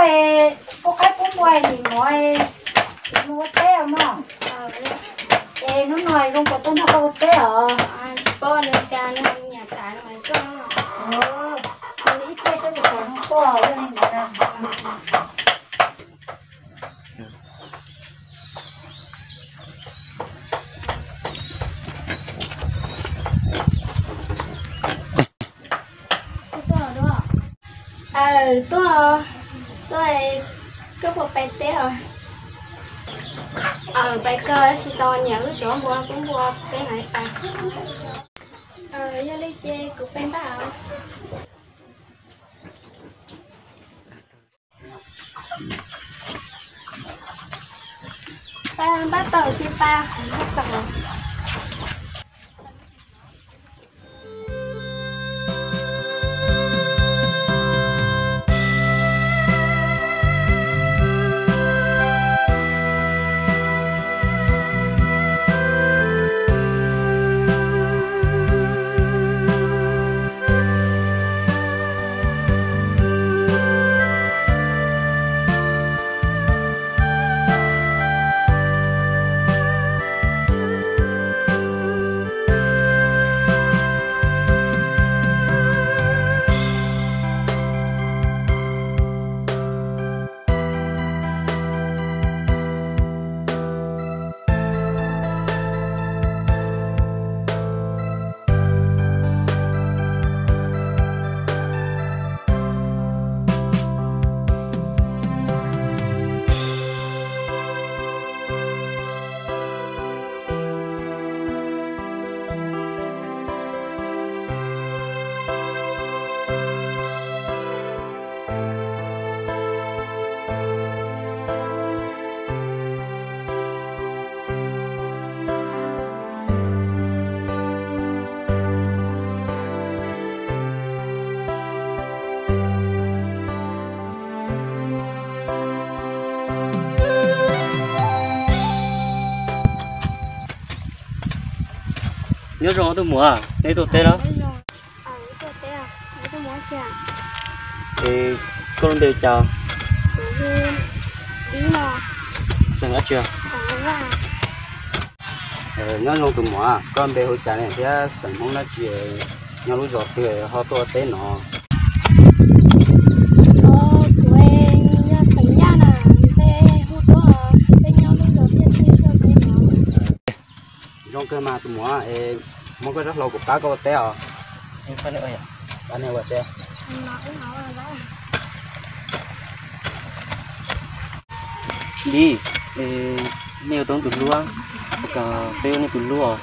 Pub qaib pub npua nim no, mus ua teb os mog. Es hnub no zoo puas tuaj nrog koj ua teb os? Ib pliag saib puas pom zoo tuaj, yog li ntawd na. Aws, tuaj, tuaj, koj puas pais teb os? Aws, pais kawg, tab sis tau nyiam wb tsuav npua, pub npua peb na. Aws, yog li ces kuv pais npaj os. Pab npaj taum, cia pab npaj taum. Nyob zoo ob tug muam, neb tuaj teb los? Es koj lub npe cas? Xeem dab tsi? Nyob zoo tus muam, koj npe hu cas ne thiab xeem Hmoob dab tsi, nyob lub zos twg ho tuaj teb no? Kuv yog xeem Yaj na, npe hu Tuab, peb nyob lub zos tiaj teb no. Zoo kawg mas tus muam, es muab koj zaj hlau kuv pab koj ua teb os. Pab nej ua teb. Li, nej yuav tau tus hlub, kom peb ua nej tus hlub os.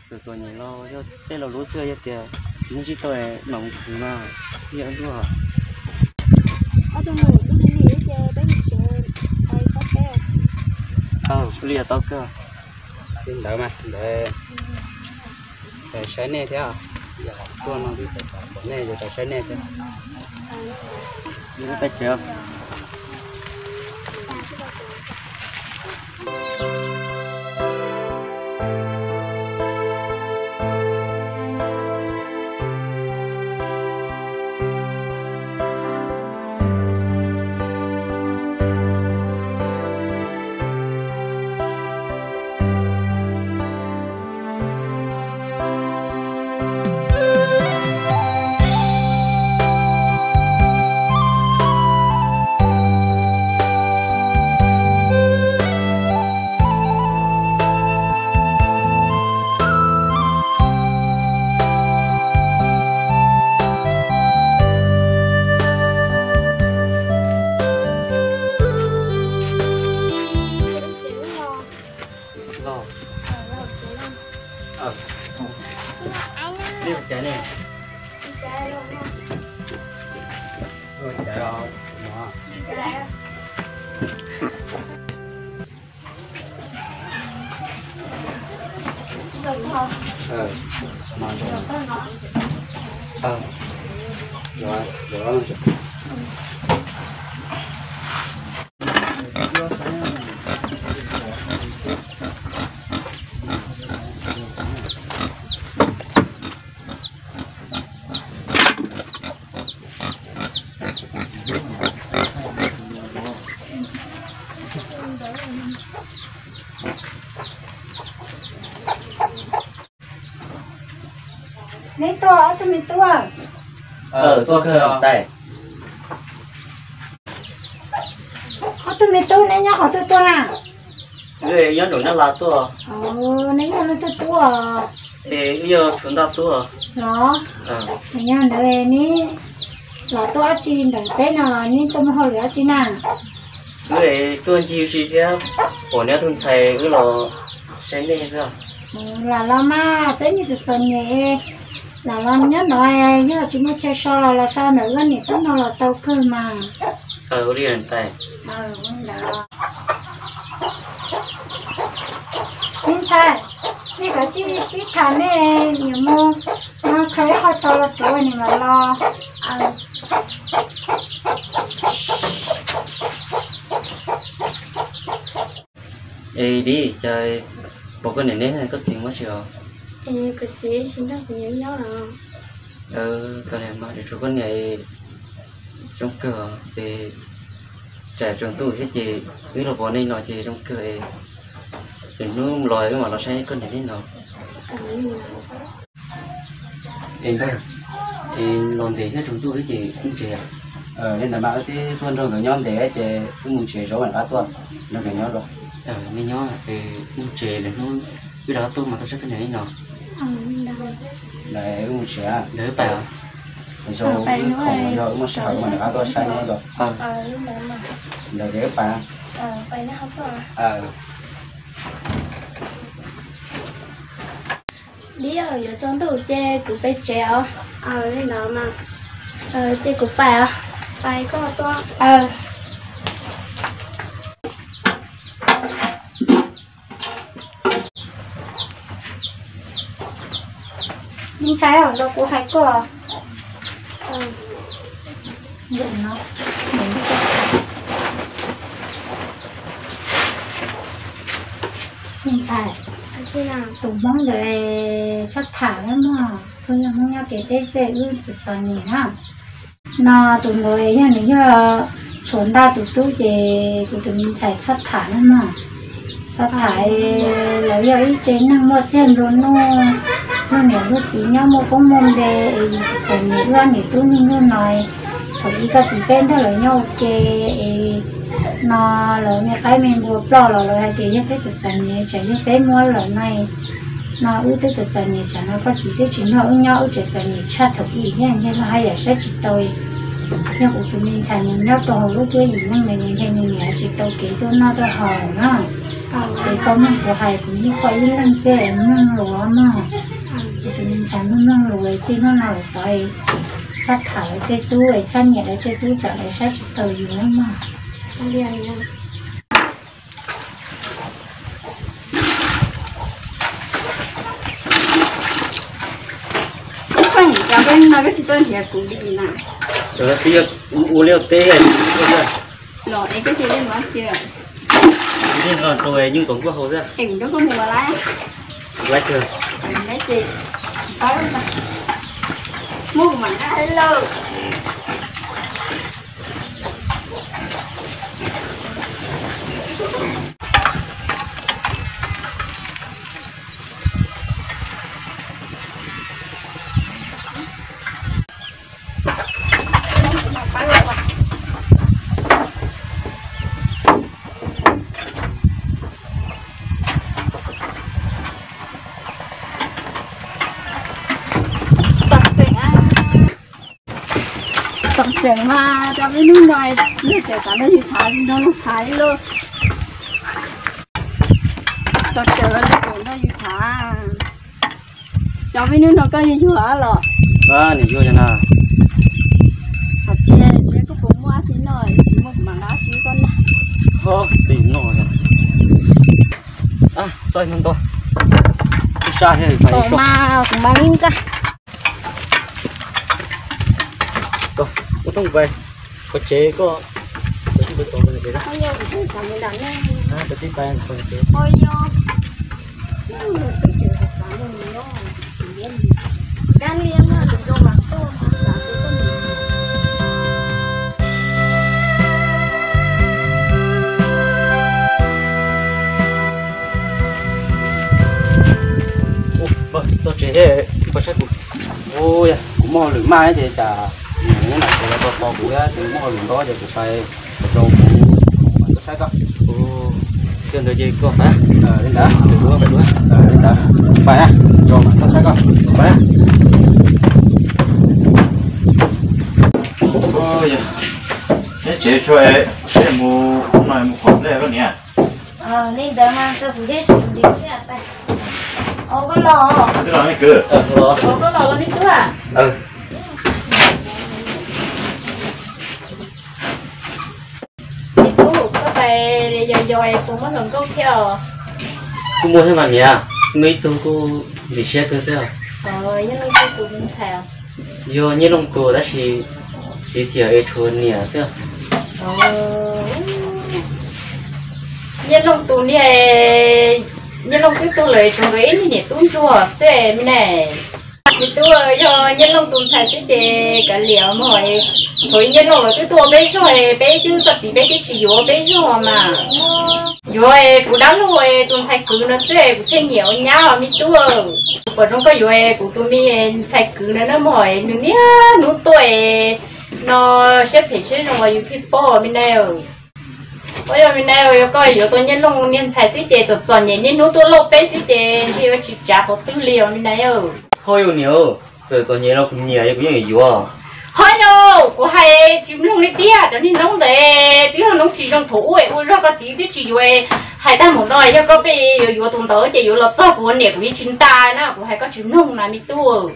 Tus txom nyem los yog tej laus lub xwb, yog tias nws tsis tau mam mus khwv mas yog hlub. Aw, li yog tau kawg. Li ntawd mas ntawd, saib nej thiab, tuaj no twb xav pom nej, yuav rau saib nej thiab. Peb tsev. Los. Li cas ne? Ua cas os, no. Tub me tub, tuaj kawg tais. Ob tug me tub neb nyob qhov twg tuaj na? Wb nyob nraum Nyab Laj tuaj. Neb yog leej twg tub os? Es wb yog Tshuav Ntaj tub. Los, yog ntawd neb los tuaj dab tsi ntawm peb no, neb tuaj muaj hauj lwm dab tsi na? Wb tuaj ncig ua si thiab pom neb ob tug ntxhais wb los saib nej xwb. Lam los mas peb niag txom txom nyem, lam los nyob no, yog tsis muaj chaw so los los so ntawm wb niam tub no los tau kawg mas. Ua li ntawd. Me ntxhais, nej kav tsij sib tham nej, niam mus no khaws ib qho tau los rau niam mam los. Es Dib, cas pom koj niam neb koj txiv muab tsis os? Kuv txiv tsis nrog kuv niam nyob. Koj niam mas tshuav koj niam zoo kawg es tsam tsaus ntuj thiab ces wb los pom nej no ces zoo kawg es lwm hnub los wb mam los saib koj niam neb no. Es ntag, es los ntev thiab tsaus ntuj thiab ces wb mus tsev. Li ntawd mas wb twb tuaj nrog nkawd nyob ntev ces wb mus tsev, zaum mam rov qab tuaj nrog nkawd nyob dua. Nej nyob, wb mus tsev, lwm hnub wb rov qab tuaj mas tuaj saib koj niam neb no. Ntawd wb mus tsev. Ntawd wb pais. Zaum wb khoom yog wb muaj sij hawm wb mam rov qab tuaj saib neb dua. Ntawd ces wb pais. Dib, yuav tsaus ntuj ces kuv pais tsev os. Li ntawd mas, ces kuv pais os. Pais koj tuaj. Me ntxhais, los kuv hais koj. Me ntxhais, tus Hmoob ntawd txhob tham lawm mog, pheej yog Hmoob nyob kev teb xwb, wb txom txom nyem na. No tus ntawd yog nws yog Tshuav Ntaj tus tub ces kuv tus me ntxhais txhob tham lawm mog. Txhob tham, lawv yog ib tsev neeg muaj txiag nplua nuj, luag niam luag txiv nyob muaj koob muaj npe es yus txom txom nyem wb niam tub neeg nyob no. Thaum ub koj txiv peb nrog lawv nyob ua ke es no lawv me qaib me npua ploj los lawv hais tias yog peb txom txom nyem, tsam yog peb muab lawm no. No wb twb txom txom nyem, tsam no koj txiv twb tsis nrog wb nyob, wb tseem txom nyem tshaj thaum ub thiab, ntshe luag haj yam saib tsis tau. Yog kuv tus me ntxhais nws nyob rau hauv lub cuab yim neej no ntshe nws niam tsis tau kev tuaj noj tuaj haus na. Es koj mloog kuv hais, kuv ib qho ib leeg xwb, mloog lus mog. Kuv tus me ntxhais mloog mloog lus, txij hnub no lawm tod txhob tham lawv tej tub, txhob nyiam lawv tej tub, tsam lawv saib tsis taus yus mog. Ub, koj niam, cas peb hnub no koj tsis tuaj nrhiav kuv li na? Twb yog ua liaj ua teb, los es koj cia li mus ua si lawm. Yeej nqa rau nyuj tom nkuaj haus xwb. Es kuv coj koj mus ua lawm. Lawm kawg. Ces muab kuv mam nqa lawm. Tom tseem mas cov vib nub no, nej tseem xav nrog yus tham li no los tham ib lub. Tom tseem los tseem nrog yus tham. Cov vib nub no koj yuav yuag los? Nws yuag yog na. Hais tias koj puas muaj dab tsi noj, tsis muaj kuv mam nqa dab tsi koj noj. Ho, tsis noj. Txhob hnyo nto. Ib sab thiab. Tom mas kuv mam li nqa. Koj, koj txhob pais, koj tsev koj, koj tsis pais tom koj tsev na. Koj tsis pais tom koj tsev. Ua, txog tsev thiab, koj saib kuv. Ua, Muaj hauj lwm maj ces cas, nyob na, ces los tau kuv thiab, ces muaj hauj lwm ntau ces kuv pais rau kuv, kuv saib koj. Ua li ntawd ces koj pais, li ntawd, li ntawd, pais na, tso mas koj saib koj, pais na. Tsev tshua, seb mus no mus qhov nplej koj niam. Li ntawd mas kuv thiaj tsis nti thiab. Koj los, koj los me kwv, koj los los me tub. Me tub, koj pais yos yos puas muaj hluas nkauj thiab os? Kuj muaj thiab mas niam, muaj ib tug kuj ntxim siab kawg thiab. Yog Nyiaj Looj tus ntxhais? Yog Nyiaj Looj tus tab sis txiv xiam es tshuav niam xwb. Nyiaj Looj tus niag, Nyiaj Looj twb tuag lawm, tshuav nkawd ib niag niam tub ntsuag xwb me ne. Me tub, yog Nyiaj Looj tus ntxhais xwb ces kav liam mog. Thaum Nyiaj Looj los twb tuaj ua peb zog, peb twb txog txiv peb twb tsis yuav peb zog mas. Yuav kuv dab laug tus ntxhais kwv no xwb kuv thiaj nyiam ua nyab os me tub. Pom zoo koj yuav kuv tus me ntxhais kwv no na mog, nws niaj hnub tuaj no siab phem siab zoo los yus thiaj paub me ne. Ua yog me ne, yog koj yuav tau Nyiaj Looj niag ntxhais xwb ces txom txom nyem niaj hnub tuaj lauj peb xwb ces ntshe yuav tsis tsav qhov twg li os me ne. Ho yog niam, txawm txom nyem los kuv nyiam kuv yeej yuav. Ho yog kuv hais tsis mloog li tiag, cov niag noob ntawd twb yog noob tsis zoo, thaum ub ua zog koj txiv twb tsis yuav, hais tag mus no yog koj pheej yuav yuav tus ntawd ces yuav los txog kuv niam kuv yeej tsis nta na, kuv hais koj tsis mloog na me tub.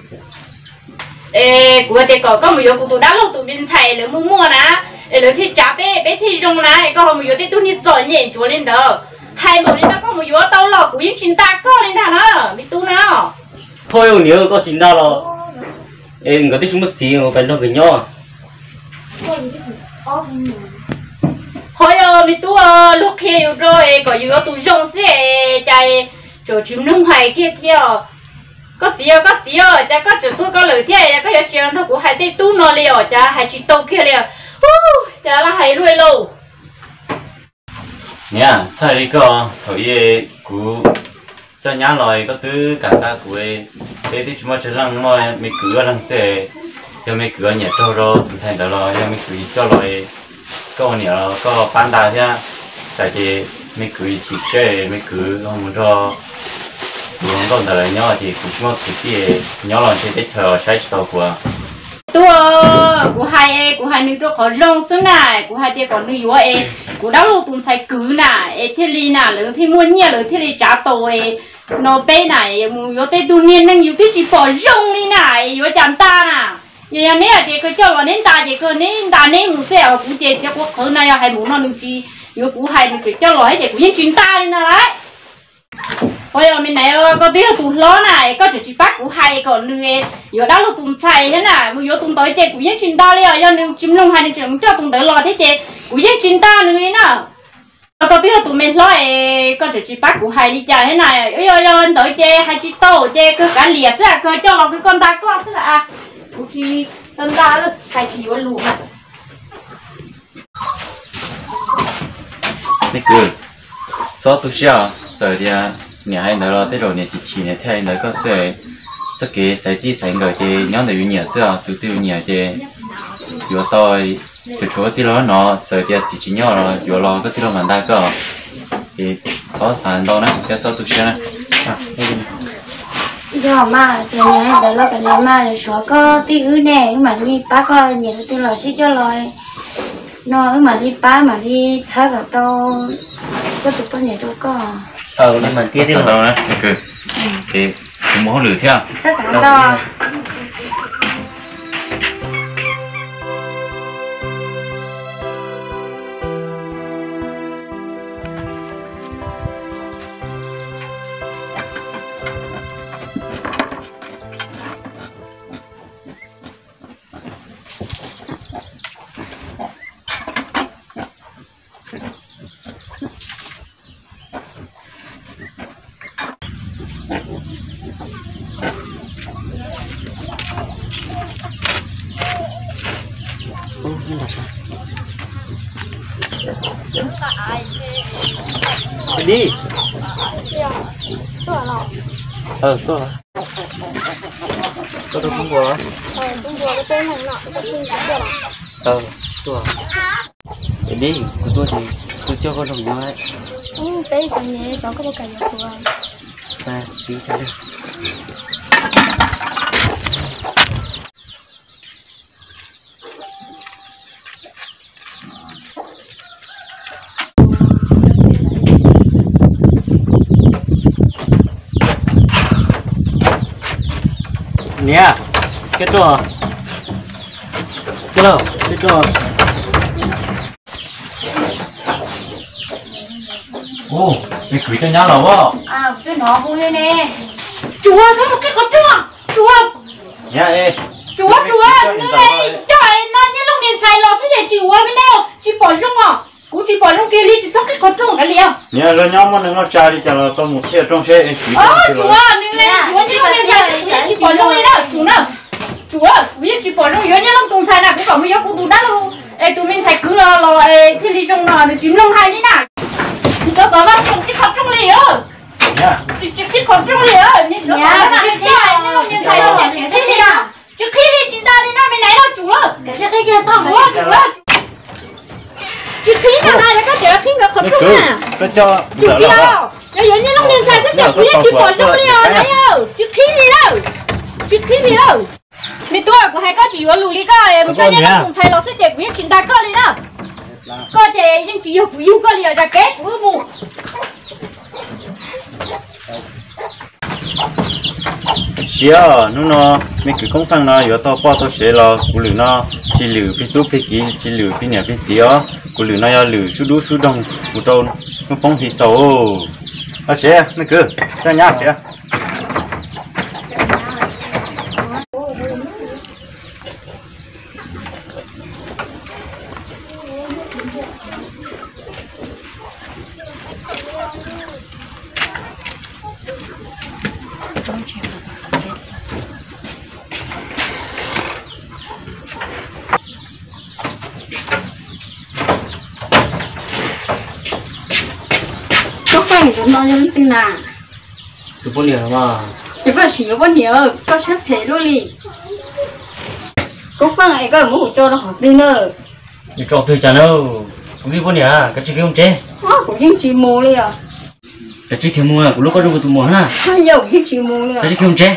Es kuv hais tias kom koj mus yuav kuv tus dab laug tus me ntxhais lawv muaj muaj na, es lawv thiaj tsav peb, peb thiaj zoo na, es koj ho mus yuav tej tug niag txom nyem ntsuav li ntawd. Hais npaum li no koj mus yuav tau los kuv yeej tsis nta koj li ntag na me tub na. Ho yog niam, koj tsis nta los es nkawd twb tsis muaj txiv, pais nrog nkawd nyob. Ho yog me tub, luag qhia yus rau es kom yus yuav tus zoo xwb es cas tseem tsis mloog hais kiag thiab os. Koj txiv os, koj txiv os, cas koj tseem tuag koj lawm thiab, koj yuav tsis nrog kuv hais tej tub no li os, cas hais tsis tau kiag li os. Ub, cas laj hais luaj li lauj. Niam, txhawj li koj, thaum ub kuv coj nyab los koj twb kam nta kuv, peb twb tsis muaj tsawg leej, muaj me kwv ob leeg xwb. Yog me kwv nyiam raug rau tus ntxhais ntawd los yog me kwv coj los, koj ua niam los koj pab nta thiab. Tsam ces me kwv chim siab, me kwv ho mus nrog tus hluas nkauj ntawd lawv nyob ces kuv tsis muaj kwv tij nyob los ntshe teb chaws saib tsis taus kuv. Tub, kuv hais, kuv hais nws rau qhov zoo xwb na, kuv hais tias kom nws yuav es kuv dab laug tus ntxhais kwv na, es thiaj li na lawv thiaj muaj nyiaj lawv thiaj li tsav tau es no peb na, mus yuav tej tug niag neeg yus twb tsis pom zoo li na, es yuav cas nta na. Yog, yog neb hais tias kawg coj los neb nta ces kawg neb nta neb mus xwb os, kuv ces txiav quav qhawv na, yog hais mus no nws tsis yuav kuv hais nws tseem coj los thiab ces kuv yeej tsis nta li no lauj. Ua yog me nais, koj twb yog tus hlob na, koj tseem tsis pab kuv hais kom nws yuav dab laug tus ntxhais thiab na, mus yuav tus ntawd ces kuv yeej tsis nta li os, yog nws tsis mloog hais nws tseem mus coj tus ntawd los thiab ces kuv yeej tsis nta nws li na. Koj twb yog tus me hlob es koj tseem tsis pab kuv hais li cas thiab na, yog, yog ntawd ces hais tsis tau ces kawg kav liam xwb, kawg coj los kawg koj nta koj xwb las. Kuv tsis tau nta, hais tsis yuav lus na. Me kwv, txhob tu siab os, txawm tias niam hais ntawd los tej zaum niam chim chim niam thiaj hais ntawd koj xwb. Txoj kev xaiv txij xaiv nkawm ces nyob ntawm yus nyiam xwb os, tus twg yus nyiam ces yuav tau. Tseem tshuav tij laug no, txawm tias txiv tsis nyob los yuav los koj tij laug mam nta koj. Es txhob xav ntau na, thiab txhob tu siab na. Yog mas, txawm niam hais ntawd los kav liam mas, suav koj tij wb ne, wb mam li pab koj nyiam tus twg los sib coj los no, wb mam li pab mam li txhawb kom tau koj tus poj niam rau koj. Txhob xav ntau na, kuv mus hauj lwm thiab. Txhob xav ntau. Đi. Ờ, tuaj. Koj tuaj pub npua los? Tuaj, tuaj. Es dib, kuv tuaj ces kuv coj koj zoo nyob. Niam, coj tuaj. Coj, coj tuaj. Ub, me kwv coj nyab los as? Twb hnov hu li ne. Tsuav, txhob mus qhib qhov rooj, Tsuav. Tsuav, Tsuav, coj no nyiaj looj niag ntxhais los xwb ces tsis ua li ne, tsis pom zoo os. Kuv tsis pom zoo kiag li, tsis txhob qhib qhov rooj kav liam. Niam, zoo nyob muaj neeg muaj tsa li cas los tau mus qhib rooj seb. Tsuav, nws yuav nyiaj looj niag ntxhais, kuv yeej tsis pom zoo li na, Tsuav na. Tsuav, kuv yeej tsis pom zoo yuav nyiaj looj tus ntxhais na, kuv kom mus yuav kuv tus dab laug es tus me ntxhais kwv los los thiaj li zoo no, nws tsis mloog hais li na. Nws rov tom vaj khoom qhib qhov rooj li. Tsis, tsis qhib qhov rooj li, nws rov tom vaj khoom qhib qhov rooj li. Tsis qhib li, tsis nta li no, me nai no, Tsuav. Tsuav, Tsuav. Tsis qhib na, hais rau koj tias qhib nkawd qhov rooj na. Tsuav tiag, yog yuav nyiaj looj niag ntxhais xwb ces kuv yeej tsis pom zoo li os na yog. Tsis qhib li lawm, tsis qhib li lawm. Me tub, kuv hais koj tsis yuav lus li koj, mus coj nyiaj looj tus ntxhais los xwb ces kuv yeej tsis nta koj li na. Koj ces yeej tsis yog kuv yug koj li os, zam kev kuv mus. Siab, hnub no me kwv Koob Feej no yuav tau poj tau sev los kuv lwm no tsis lwm plig tub plig kiv, tsis lwm plig niam plig txiv os. Kuv lwm no yog lwm sub dub sub doog mus rau hnub poob hli xaus. Los tsev, me kwv, coj nyab tsev. Koob Feej, tus no yog leej twg na? Tus poj niam mas. Ces koj sim yuav poj niam, koj siab phem luaj li. Koob Feej, es koj muab kuv tso rau qhov twg na? Yuav tso twg cas na? Kuv twb poj niam, kav tsij khiav mus tsev. Kuv yeej tsis mus li os. Kav tsij khiav mus, kuv hlub koj zoo li tus muam na. Yog kuv yeej tsis mus li os. Kav tsij khiav mus tsev.